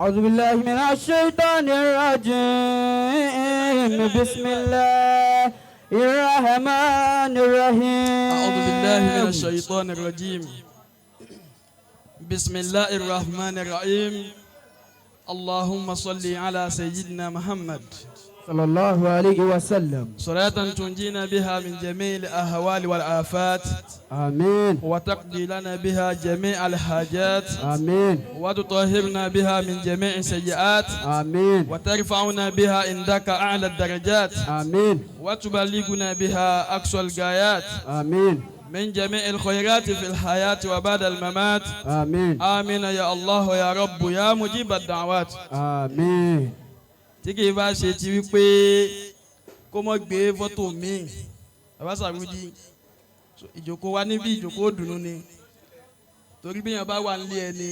أعوذ بالله من الشيطان الرجيم. بسم الله الرحمن الرحيم. أعوذ بالله من الشيطان الرجيم. بسم الله الرحمن الرحيم. اللهم صل على سيدنا محمد. صلى الله عليه وسلم. صلاة تنجينا بها من جميع الأهوال والآفات. آمين. وتقضي لنا بها جميع الحاجات. آمين. وتطهرنا بها من جميع السيئات. آمين. وترفعنا بها عندك أعلى الدرجات. آمين. وتبلغنا بها أقصى الغايات. آمين. من جميع الخيرات في الحياة وبعد الممات. آمين. آمين يا الله يا رب يا مجيب الدعوات. آمين. Tí kì í bá ṣe ti wípé kó mọ́ gbé fọ́tò míì, bàbá Sàrújì, ìjókòó wa níbí ìjókòó dùnú ni, torí bí yẹn bá wà nílé ẹni,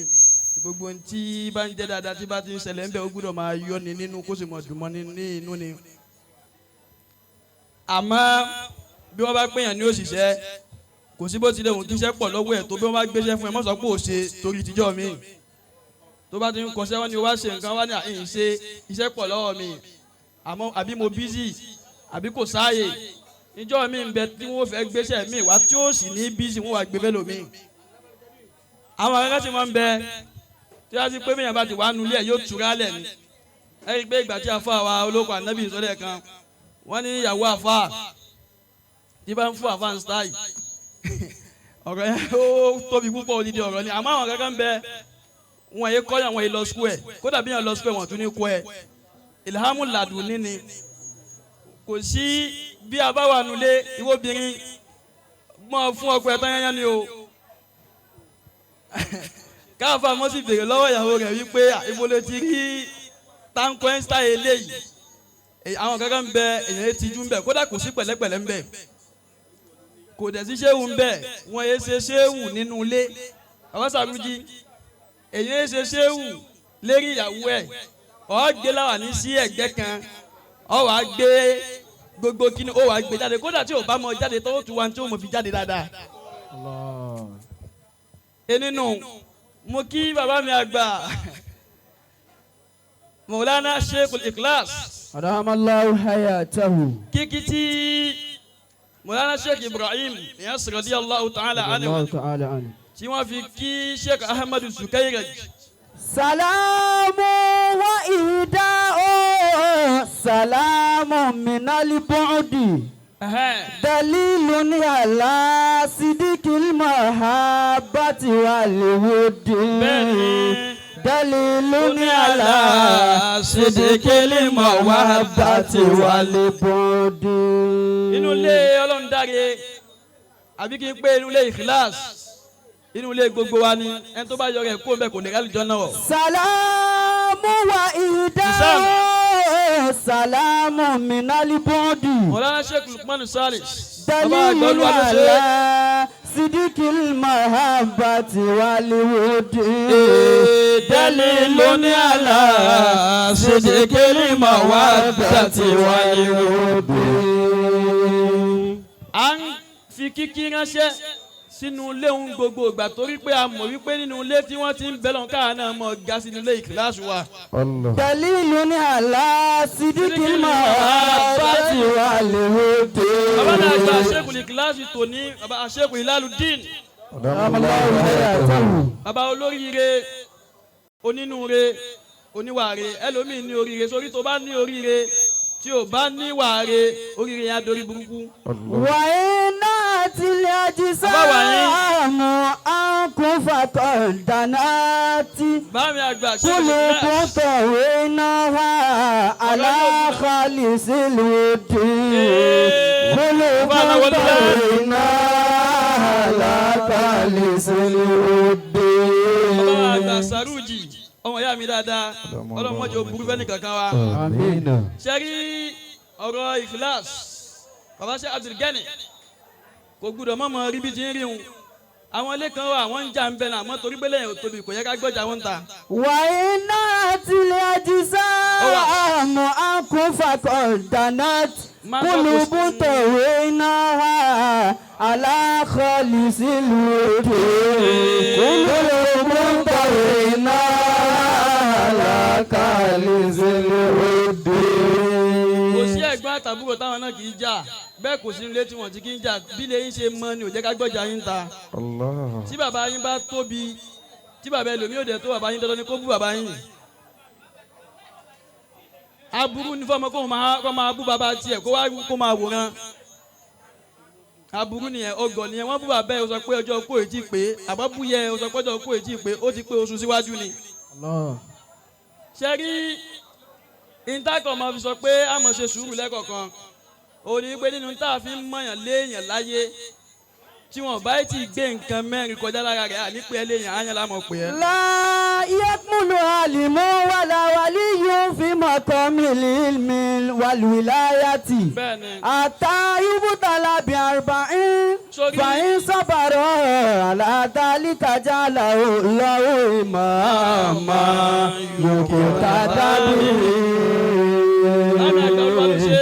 gbogbo ohun tí bá ń jẹ́ dáadáa tí bá ti ń ṣẹlẹ̀ ń bẹ̀, ó gbúdọ̀ máa yọ ni nínú, kó sì mọ̀ dùn mọ́ ní inú ni. Àmọ́ bí wọ́n bá pèèyàn ní òṣìṣẹ́, kò sí bó tilẹ̀ wù kí iṣẹ́ pọ̀ lọ́wọ́ ẹ̀ tó, bí wọ́n bá gbéṣẹ́ fún ẹ, mọ́ sọ pé ò ṣe torí tíjọ́ mi. Tó bá ti ń kọsẹ́, wọn ni wá ṣe nǹkan wá ní àyìn ṣe, iṣẹ́ pọ̀ lọ́wọ́ mi, àmọ́ àbí mo busy, àbí kò sáàyè. Ìjọ mi ń bẹ tí wọ́n fẹ́ gbéṣẹ́ mi wá tí ó sì ní busy, wọ́n wá gbé fẹ́ lómi. Àwọn akẹ́kọ̀ọ́ sì máa ń bẹ tí wọ́n ti pé bíyàn bá ti wà nulẹ̀, yóò tura lẹ̀ ni. Ẹ rí i pé ìgbà tí afa wa olóko ànábì sọ́lẹ̀ kan, wọ́n ní ìyàwó afa tí bá ń fún afa ń style. Ọ̀rọ̀ yẹn ó tóbi púpọ̀, odidi ọ̀rọ̀ ni. Àmọ́ àwọn akẹ́kọ̀ọ́ ń bẹ, wọn yé kọ́yàn, wọn yé lọ school ẹ̀. Kódà bí yàn lọ school ẹ̀, wọ́n tún ní kọ́ ẹ̀. Ìlàhámù làdùn níní kò sí. Bí a bá wà nulẹ̀, ìwọ obìnrin mọ fún ọkọ ẹ̀ tán yányán ni o. Káfà mọ́ sì béèrè lọ́wọ́ ìyàwó rẹ̀ wípé ibo ló ti rí táǹkọ́ ẹ́ńsítà eléyìí. Àwọn kankan ń bẹ, èèyàn ti jú ń bẹ, kódà kò sí pẹ̀lẹ́pẹ̀lẹ́ ń bẹ, kò dẹ̀ sí ṣéwù ń bẹ. Wọ́n yé ṣe ṣéwù nínú ilé. Bàbá Sàrújì, èyí ń ṣe ṣéwù lérí ìyàwó ẹ̀. Ọ̀ gbé láwàní sí ẹ̀gbẹ́ kan, ọ̀ wá gbé gbogbo kíni, ó wá gbé jáde. Kódà tí ò bá mọ jáde tó, tún wá tí ó mọ fi jáde dáadáa. Enínú mo kí bàbá mi àgbà, Mọ̀lánà Sheikhul Ikhlas. أدام الله حياته. Kíkí tí Mọ̀lánà Sheikh Ibrahim Niass radiyallahu ta'ala anhu الله تعالى عنه. tí wọ́n fi kí Sheikh Ahmadu Sukairaj. سلام وإهداء سلام من البعد دليل على صدق المحبة والود. Bẹ́ẹ̀ni. دليل على صدق المحبة والود. Inú ilé Ọlọ́run dáre, àbí kí n pé inú ilé Ikhlas, inú ilé gbogbo wa ni. Ẹni tó bá yọrọ ẹ̀ kó mbẹ kò ní rálì jọ náà wọ̀. سلام وإهداء سلام من البعد. Mọ̀lánà Sheikh Lukman Salis, bàbá àgbà دليل Olúwa ló ṣe é. على صدق المحبة والود. دليل على صدق المودة والود. À ń fi kíkí ránṣẹ́ sínú ilé òun gbogbo ìgbà, torí pé a mọ̀ wípé nínú ilé tí wọ́n ti ń bẹ́ lọ́n, káà náà mọ̀ ga sínú ilé ìkíláàsì wa. دليل على صدق المحبة والود. Bàbá náà gba Sheikh ìkíláàsì tòní, bàbá Sheikh Hilaludeen, أدام الله حياته. Bàbá olóríire, onínúure, oníwàre. Ẹlòmíì ní oríire sórí, tó bá ní oríire tí ò bá níwàre, oríire yẹn á dorí burúkú. وإنات الأجسام عنكم فقد دنات. Bámi àgbà Sheikh قلوب ìkíláàsì. طويناها على خالص الود. قلوب طويناها على خالص الود. Bàbá àgbà Sàrújì, ọmọ ìyá mi dáadáa, ọlọ́mọdé ò burú fẹ́ nìkankan wa. آمين. Ṣe rí ọ̀rọ̀ Ikhlas, bàbá ṣe Abdulgani, kò gbúdọ̀ mọ̀mọ́ rí bí ti ń rí wọn. Àwọn ilé kan wà, wọ́n ń jà ń bẹ̀ náà, àmọ́ torí pé lẹ́yìn ò tóbi, kò yẹ ká gbọ́jà wọn ta. وإنات الأجسام عنكم فقد دنت قلوب طويناها على خالص الود. قلوب طويناها على لذي الود. Kò sí ẹ̀gbọ́n àtàbúrò táwọn náà kì í jà bẹ́ẹ̀, kò sí ilé tí wọ́n ti kì í jà. Bí ilé yín ṣe mọ ni ò jẹ́ ká gbọ́jà yín ta. Allah. Tí bàbá yín bá tóbi, tí bàbá ẹlòmíì ò dẹ̀ tó bàbá yín, dandan ni kó bú bàbá yín. Aburú ní fọmọ kó máa bú bàbá tiẹ̀, kó wá kó máa wòran. Aburú nìyẹn, ọgọ nìyẹn. Wọ́n bú bàbá ẹ̀, ó sọ pé ọjọ́ kó èjì pé àbá bú yẹ, ó sọ pé ọjọ́ kó èjì pé ó ti pé oṣù síwájú ni. Ṣe rí intakọ̀ máa fi sọ pé a máa ṣe sùúrù lẹ́kọ̀ọ̀kan, ó ní pé nínú tá a fi ń mọ̀yàn léèyàn láyé, tí wọn bá ti gbé nǹkan mẹ́rin kọjá lára rẹ̀, àní pé ẹ léèyàn á yàn lámọ̀ pé ẹ. لا يكمل عالم ولا ولي في مقام العلم والولاية Bẹ́ẹ̀ni. حتى يبتلى بأربع Sórí- فإن صبر على ذلك جعله الله إماما يقتدى به. Láàmì àgbà olúwa ló ṣe.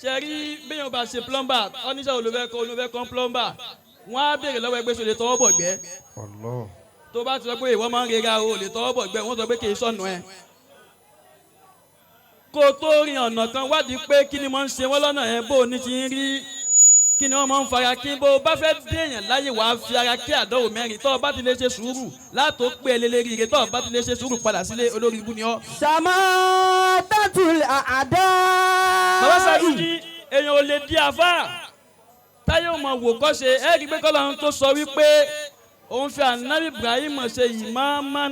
Ṣe rí bẹ́yàn bá ṣe plumber, oníṣẹ́ olùfẹ́ kọ́, olùfẹ́ kan plumber, wọ́n á béèrè lọ́wọ́ ẹgbẹ́ sọ lè tọwọ́ bọ̀ gbẹ́. Allah. Tó bá ti sọ pé ìwọ máa ń rera o lè tọwọ́ bọ̀ gbẹ́, wọ́n sọ pé kì í sọ̀nù ẹ̀. Kó o tó rin ọ̀nà kan, wádìí pé kí ni wọ́n ń ṣe wọ́n lọ́nà yẹn, bó o ní ti ń rí, kí ni wọ́n máa ń fara kí. Bó o bá fẹ́ déèyàn láyè, wàá fi ara kí àdánwò mẹ́rin. Tó o bá ti lè ṣe sùúrù látò pé ẹlẹ́lẹ́rìí rẹ, tó o bá ti lè ṣe sùúrù, padà sílé, olórí ibú ni ọ́. شماتة الأعداء. Bàbá Sàrújí, èèyàn ò lè di àfà táyé ò mọ̀ wò kọ́ ṣe. Ẹ rí i pé kọ́lọ́run tó sọ wípé òun fi ànábì Ibrahim ṣe ìmáàmá,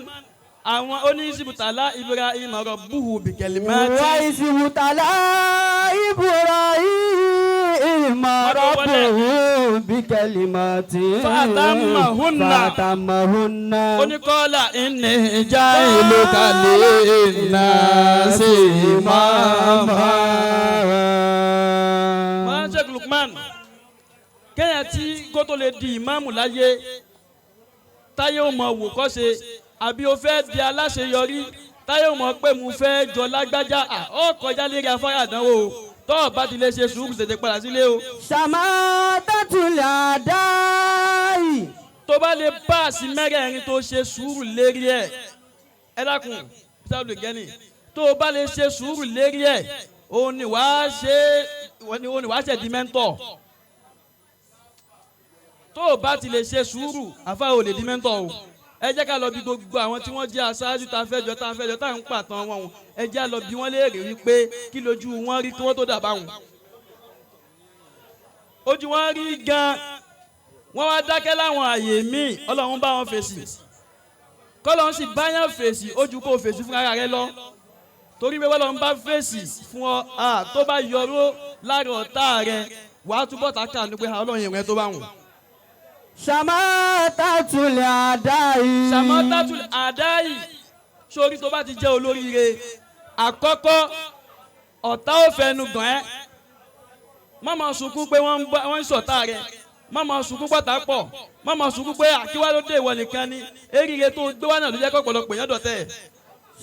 àwọn oníṣìbùtàlá Ibrahim rabbuhu bikalimati. وإذ ابتلى إبراهيم ربه بكلمات فأتمهن. فأتمهن. Oníkọ́lá inni ja'iluka linnasi imama. Máa ń ṣe Lukman kéèyàn tí kó tó lè di ìmáàmù láyé táyé ò mọ̀ wò kọ́ ṣe, àbí o fẹ́ di aláṣeyọrí táyé ò mọ̀ pé mo fẹ́ jọ lágbájá, à ó kọjá lérí afárá àdánwò o. Tọ́ ọ bá ti lè ṣe sùúrù, tètè padà sílé o. شماتة الأعداء. Tó bá lè páàsì mẹ́rẹ̀ẹ̀rin, tó ṣe sùúrù lérí ẹ̀, ẹ dákun sábà gẹ́nì, tó o bá lè ṣe sùúrù lérí ẹ̀, òun ni wàá ṣe di mentor. Tó o bá ti lè ṣe sùúrù, àfa ò lè di mentor o. Ẹ jẹ́ ká lọ bí gbogbo àwọn tí wọ́n jẹ́ aṣáájú tá a fẹ́ jọ tá a ń pàtàn wọn o. Ẹ jẹ́ á lọ bí wọ́n léèrè wípé kí lójú wọn rí kí wọ́n tó dàbá wọn. Ojú wọn rí gan, wọ́n wá dákẹ́ láwọn àyè míì, Ọlọ́run bá wọn fèsì. Kọ́lọ́run sì báyàn fèsì ojú kó fèsì fún ara rẹ lọ, torí pé Ọlọ́run bá fèsì fún ọ à, tó bá yọró lára ọ̀tá rẹ, wàá túbọ̀ tá kà ní pé Ọlọ́run ìrìn tó bá wùn. شماتة الأعداء. Sàmọ́tàtù àdáyì, sórí tó bá ti jẹ́ olóríire àkọ́kọ́, ọ̀tá ò fẹnu gàn ẹ́. Má máa sunkún pé wọ́n ń sọ̀tá rẹ̀, má máa sunkún pọ̀tá pọ̀, má máa sunkún pé àkíwá ló dé, ìwọ nìkan ni. Eríire tó gbé wá náà ló jẹ́ kọ́pọ̀lọpọ̀ èèyàn dọ̀tẹ́ ẹ̀.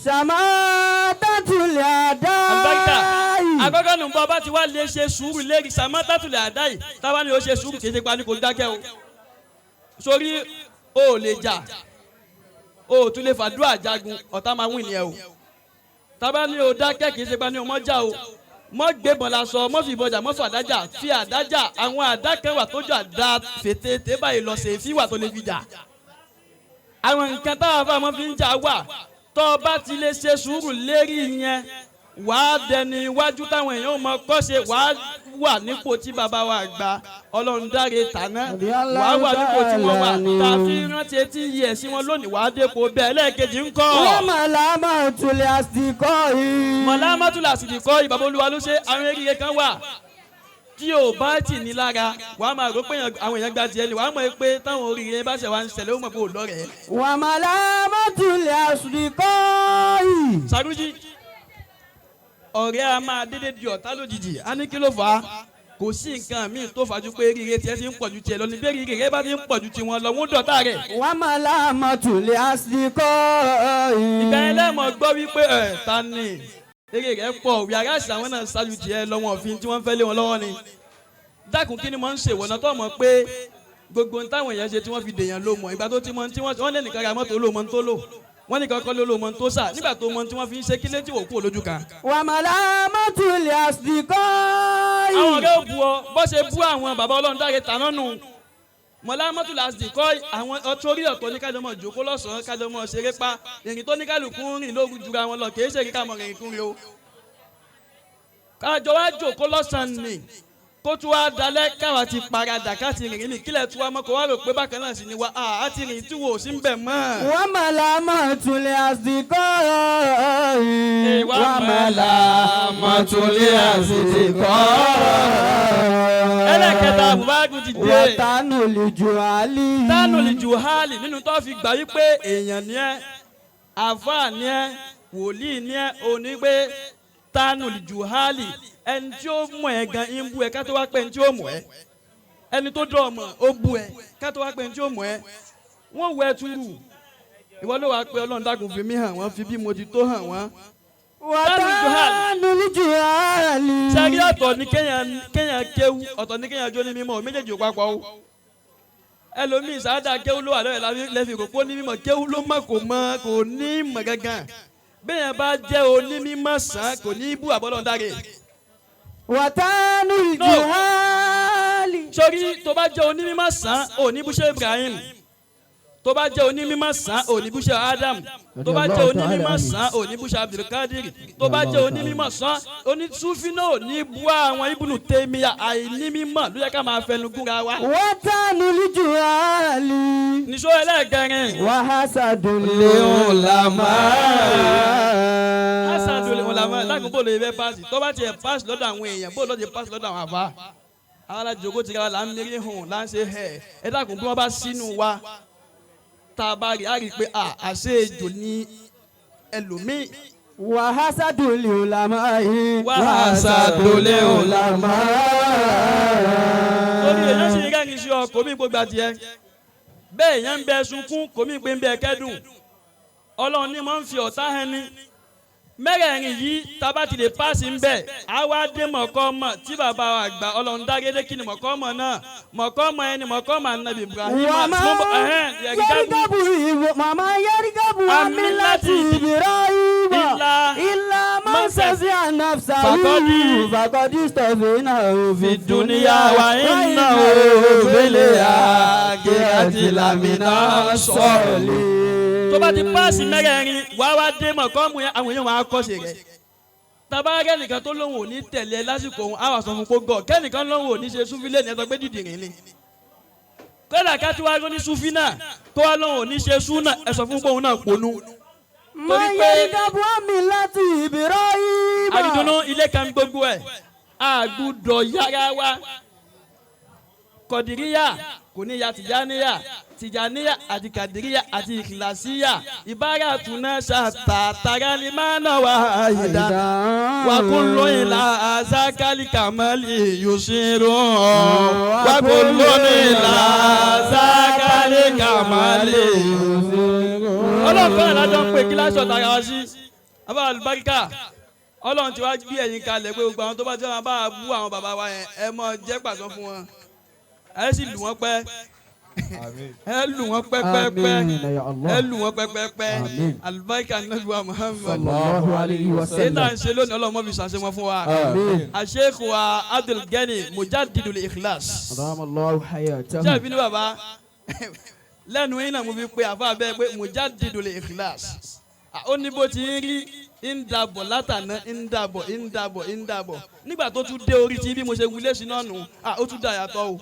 شماتة Àlùbáríkà الأعداء. àkọ́kọ́ nù. Bọ́ bá ti wá lè ṣe sùúrù lérí sàmọ́tàtù àdáyì, táwa ni ó ṣe sùúrù, kì í ṣe pa ni kò dákẹ́ o. Sórí o ò lè jà, o ò tún lè fàdúrà jagun, ọ̀tá máa wí nìyẹn o. Tábà ní o dákẹ́, kì í ṣe pa ni o mọ́ já o, mọ́ gbébọn la sọ, mọ́ fi ìbọn jà, mọ́ fọ àdájà, fi àdájà. Àwọn àdá kan wà tó jọ àdá fètètè báyìí lọ sí èéfín wà tó lè fi jà. Àwọn nǹkan táwọn afáàmọ́ fi ń jà wà. Tó o bá ti lè ṣe sùúrù lérí yẹn, wàá dẹni iwájú táwọn èèyàn ò mọ kọ́ṣe, wàá wà nípò tí bàbá wa gbà Ọlọ́run dáre tàná, wàá wà nípò tí wọ́n wà tá a fi rántí etí yìí ẹ̀ sí wọn lónìí, wàá dépò bẹ́ẹ̀. Lẹ́ẹ̀kejì ń kọ́. وملامة الأصدقاء. Mọ̀lámọ́tòlá sì kọ́ ìbàbá olúwa ló ṣe. Àwọn eré kan wà tí o bá tì ní lára, wàá máa rò pé àwọn èèyàn gba tiẹ̀ ni. Wàá mọ̀ pé táwọn oríire bá ṣẹ̀ wá ń ṣẹlẹ̀, ó mọ̀ pé ò lọ́rẹ̀ẹ́. وملامة الأصدقاء. Sàrújì, ọ̀rẹ́ a máa dédé di ọ̀tá lójijì. A ní kí ló fà á? Kò sí nǹkan míì tó fà ju pé rire tiẹ̀ ti ń pọ̀ ju tiẹ̀ lọ ní. Bí rire rẹ bá ti ń pọ̀ ju tiwọn lọ, wọ́n dọ̀tá rẹ̀. وملامة الأصدقاء. Ìgbà yẹn lẹ́mọ̀ gbọ́ wípé ẹ̀ ta ni eré rẹ̀ pọ̀, wíwárà sí àwọn náà ṣáájú tiẹ̀ lọ́wọ́, òfin tí wọ́n fẹ́ lé wọn lọ́wọ́ ni. Dákun, kí ni mo ń ṣèwọ̀n náà tó mọ̀ pé gbogbo ohun táwọn èèyàn ṣe tí wọ́n fi dèèyàn ló mọ̀? Ìgbà tó ti mọ tí wọ́n lé nìkan ra mọ́tò ló mọ́ tó lò. Wọ́n ní kankan ló ló mọ tó sà nígbà tó mọ tí wọ́n fi ń ṣe kí létí wò kú olójú kan. وملامة الأصدقاء Àwọn ọ̀rẹ́ ò bu ọ bó ṣe bú àwọn bàbá ọlọ́run dáre tàná nù. Mọ̀lámọ́tò làásìdì kọ́ àwọn ọtọ́rí ọ̀tọ̀ ní kájọ mọ̀ jókòó lọ́sàn-án, kájọ mọ̀ ṣeré pa ìrìn tó ní kálukú ń rìn lóru jura wọn lọ, kìí ṣe kíkà mọ̀ rìn kúrin o. Kájọ wá jókòó lọ́sàn-án nì kó tún wá dalẹ̀ káwa ti paradà ká ti rìn ní kílẹ̀ tí wàá mọ̀ kó wá rò pé bákan náà sì ni wá á ti rìn tí wò ó sí ń bẹ̀ mọ́. وملامة الأصدقاء وملامة الأصدقاء Ẹlẹ́kẹta, Àbúbáàgùn ti dé. وطن الجهال Tánù lè jù hálì nínú tó fi gbà wípé èèyàn ni ẹ́, àfáà ni ẹ́, wòlíì ni ẹ́, òní pé tánù lè jù hálì, ẹni tí ó mọ̀ ẹ́ gan ń bú ẹ ká tó wá pé ẹni tí ó mọ̀ ẹ́, ẹni tó dọ̀ ọmọ ó bú ẹ ká tó wá pé ẹni tí ó mọ̀ ẹ́. Wọ́n wọ ẹ túrú, ìwọ ló wàá pé Ọlọ́run dákun fi mí hàn wọ́n, fi bí mo ti tó hàn wọ́n. وطن الجهال Sẹ́rí, ọ̀tọ̀ ní kéèyàn kéèyàn kéwú, ọ̀tọ̀ ní kéèyàn jó ní mímọ́, méjèèjì ò papọ̀ o. Ẹlòmíì sáádà kéwú ló wà lọ́yẹ̀ lẹ́fi kò kó ní mímọ́, kéwú ló mọ̀, kò mọ̀, kò ní mọ̀ gángan. Bẹ́ẹ̀ bá jẹ́ onímọ̀ sàn, kò ní bú àbọ̀lọ́ dáre. وطن الجهال Sórí tó bá jẹ́ onímọ̀ sàn, ò ní bú ṣe Ibrahim. Tó bá jẹ́ onímọ̀ sàn, ò ní bú ṣe Adam. Tó bá jẹ́ onímọ̀ sàn, ò ní bú ṣe Abdulkadir. Tó bá jẹ́ onímọ̀ sàn, onísúfì náà ò ní bú àwọn Ibùnú Tèmíyà. Àìní mímọ̀ ló yẹ ká máa fẹnu gúnra wa. وطن الجهال Nìṣó ẹlẹ́gẹ̀rin. وحسد العلماء. Hasadul ulama lágùn bó lè fẹ́ paasi, tó bá tiẹ̀ paasi lọ́dọ̀ àwọn èèyàn, bó lọ́dọ̀ paasi lọ́dọ̀ àwọn àfa. Àwọn alájogó ti ra là ń mérí hùn là ń ṣe ẹ̀ ẹ dákun, bí wọ́n bá sínú wa tá a bá rí a rí i pé à àṣẹ ejò ní ẹlòmíì. وحسد العلماء. وحسد العلماء. Torí èèyàn sì rẹ́rìn sí ọ, kò mí gbogbo àtiẹ̀ bẹ́ẹ̀, èèyàn ń bẹ sunkún, kò mí pé ń bẹ kẹ́dùn. Ọlọ́run ní máa ń fi ọ̀tá hẹn ní mẹ́rẹ̀ẹ̀rin yìí, tába ti lè paasi ń bẹ̀, á wá dé mọ̀kọ́ mọ̀ tí bàbá wa àgbà Ọlọ́run dágédé. Kí ni mọ̀kọ́ mọ̀ náà? Mọ̀kọ́ mọ̀ ẹni mọ̀kọ́ mọ̀ Ànábì Ibrahim. وما يرغب وما يرغب عن ملة إبراهيم إلا إلا من سفه نفسه فقد فقد اصطفيناه في الدنيا وإنه في الآخرة لمن الصالحين. Tó bá ti paasi mẹ́rẹ̀ẹ̀rin, wàá wá dé mọ̀kọ́mù yẹn, àwọn èèyàn wàá kọ́ṣe rẹ̀. Tabarẹ́ nìkan tó lóun ò ní tẹ̀lé ẹ lásìkò òun, á wà sọ fún kó gọ̀ kẹ́nìkan lóun ò ní ṣe súfì lẹ́nu ẹ̀ sọ pé dìdìrín ni. Kódà ká tí wàá ní súfì náà tó wá lóun ò ní ṣe súnà, ẹ sọ fún pé òun náà ponú. ما يرغب عن ملة إبراهيم. Àdìdúnú ilé kan gbogbo ẹ̀ àgùdọ̀ yára wa. Kọ̀dìríyà kò ní ya Tìjáníyà, Tìjáníyà àti Kàdíríyà àti Ìkìlàsíyà ìbára túná ṣàtàtàrà ní mánà wà áyìdá wàkúlò ìlà àzákàlì kàmálì yòsírò, wàkúlò ìlà àzákàlì kàmálì yòsírò. Ọlọ́run fẹ́ràn lájọ ń pè kíláàsì ọ̀tá ara wa sí abá àlùbáríkà. Ọlọ́run ti wá gbé ẹ̀yìn kalẹ̀ pé gbogbo àwọn tó bá ti wá bá a bú àwọn bàbá wa yẹn, ẹ mọ jẹ́ pàṣọ fún wọn, ẹ sì lù wọ́n pẹ́, ẹ lù wọ́n pẹ́pẹ́pẹ́. Àmín ya Allah. Ẹ lù wọ́n pẹ́pẹ́pẹ́. Àmín. Àlùbáríkà Nàbí wa Muhammad. Sallallahu alayhi wa Èyí tá à sallam. ń ṣe lónìí, Ọlọ́run mọ́ fi ṣàṣẹ wọn fún wa. Àmín. Àṣekù wa Abdul Gani Mujadidul Ikhlas. Adamallahu hayatahu. Ṣé ìbínú bàbá lẹ́nu yín náà mo fi pe àfa bẹ́ẹ̀ pé Mujadidul Ikhlas. Ó ní bó ti ń rí ń dàbọ̀ látàná, ń dàbọ̀, ń dàbọ̀, ń dàbọ̀, nígbà tó tún dé orí tí bí mo ṣe wulẹ̀ sí náà nù, ó tún dà yàtọ̀ o.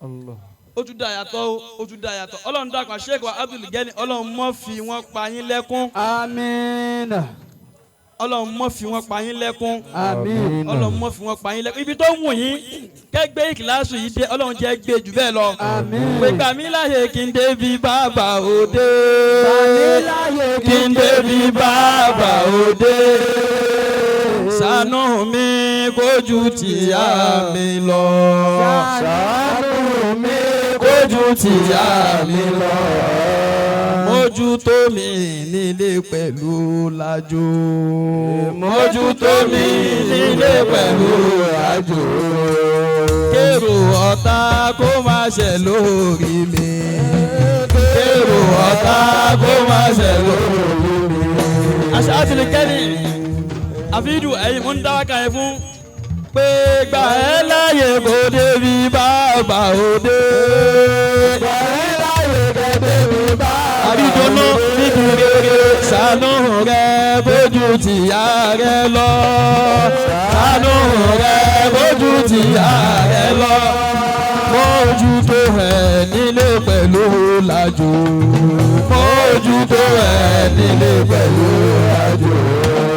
Allah. Ó tún dà yàtọ̀ o, ó tún dà yàtọ̀. Ọlọ́run dàpọ̀ Sheikh wa Abdul Gani, Ọlọ́run mọ́ fi wọ́n pa yín lẹ́kún. Àmín. Ọlọ́run mọ́ fi wọ́n pa yín lẹ́kún. Àmín. Ọlọ́run mọ́ fi wọ́n pa yín lẹ́kún. Ibi tó wù yín kẹ́gbẹ́ ìkìláàsù yìí dé, Ọlọ́run jẹ́ gbé jù bẹ́ẹ̀ lọ. Àmín. Pé gbà mí láyè kí n débi bàbá òde. Gbà mí láyè kí n débi bàbá òde. Ṣàánú mi kójú tìyá mi lọ. Ṣàánú mi kójú tìyá mi lọ. Mójútó mi nílé pẹ̀lú lájò. Mójútó mi nílé pẹ̀lú lájò. Kérò ọ̀tá kó má ṣe lórí mi. Kérò ọ̀tá kó má ṣe lórí mi. Àṣà ti lè kẹ́ni àfíìdù ẹ̀yìn mú ń dá wákà yẹn fún pé gbà ẹ́ láàyè kó débi bàbá òde. Gbà ẹ́ láyè kó débi bàbá òde. Àrídùnnú níbi rere ṣàánú rẹ bójú tìyá rẹ lọ. Ṣàánú rẹ bójú tìyá rẹ lọ. Mójú tó ẹ̀ nílé pẹ̀lú làjò. Mójú tó ẹ̀ nílé pẹ̀lú làjò.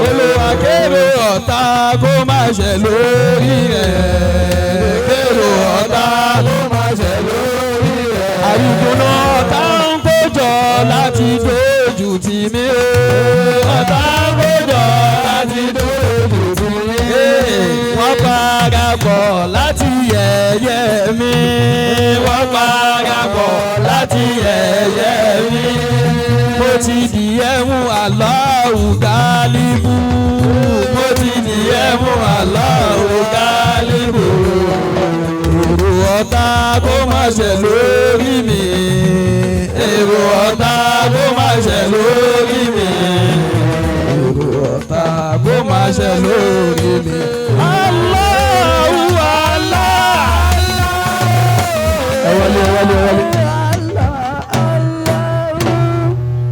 Olúwa kéré ọ̀tá kó má ṣe lórí rẹ̀. Kéré ọ̀tá Kó má ṣe lórí rẹ̀. Àyùkùnà ọ̀tá ń kójọ láti dójú tì mí o. Ọ̀tá ń kójọ láti dójú tì mí. Wọ́n parapọ̀ láti yẹ̀yẹ́ mi. Wọ́n parapọ̀ láti yẹ̀yẹ́ mi. Mo ti di ẹ̀mú Allahu Gálíbù. Mo ti di ẹ̀mú Allahu Gálíbù. Èrò ọ̀tá kó má ṣe lórí mi. Èrò ọ̀tá kó má ṣe lórí mi. Èrò ọ̀tá kó má ṣe lórí